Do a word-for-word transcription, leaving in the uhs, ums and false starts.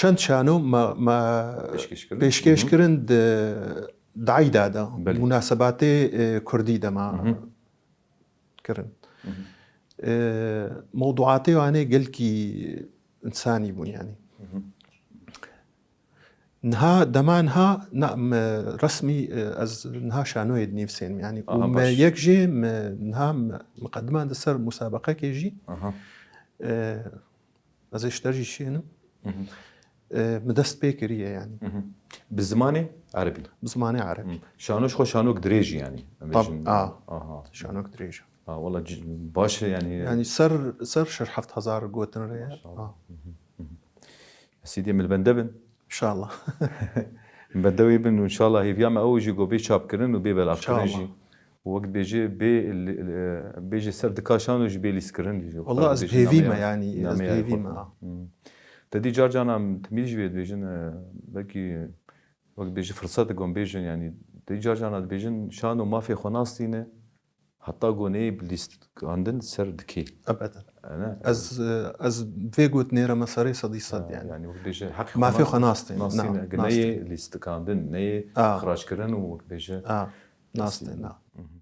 Çend şano me, me Pêşkêş kirin. pêşkêş kirin di, di eyda de, Belê. munasebatê e, kurdî de me Mhm. kirin. Mhm. E, mewduatê wan ê gelkî insanî bûn yani. Mhm. Niha dema niha na me resmî e, ez niha şanoyê dinivîsênim yani. Aha, Û me baş. yek jê me niha me miqedima di ser musabeqekê jî Aha. e, ez ê ji te jî şênim. Mhm. E, me dest pê kiriye yani. Mhm. Bi zimanê erebî. Bi zimanê erebî. Mhm. Şano ji xwe şanok dirêj e yani. Em Tab- bêjin. a. Aha. Şanok dirêj e. Ha, wala c- baş e yani. Yani ser ser şer heft hezar gotin re ye. Maşallah. Ha. Sîdê min li bende bin. İnşallah. Min bende wê bin û inşallah hêviya me ew jî go bê çapkirin û bê belavkirin İnşallah. jî. Û wek bêjê bê li- e, bêjê ser dika şano jî bê lîstkirin jî. Wallah ez Bêjê bi hêvî nameya- me yani, ez bi nameya hêvî xwe. me, ha. Hmm. Te dî car canan timî jî vê dibêjin e, belkî wek bêjî firset digon bêjin yani. Te dî car canan dibêjin şano mafê xwe nastîne. Heta go neyê bi lîstikandin ser dikê. Ebeden. Ene? Ez e, ez vê gotinê re me serê sedî sed yani. Yani wek bêje heq Mafê xwe nastîne. Nastîne. Na, Neyê nastîne. lîstikandin, neyê Ah. xiraçkirin û wek bêje. Ha, nastîne. Na.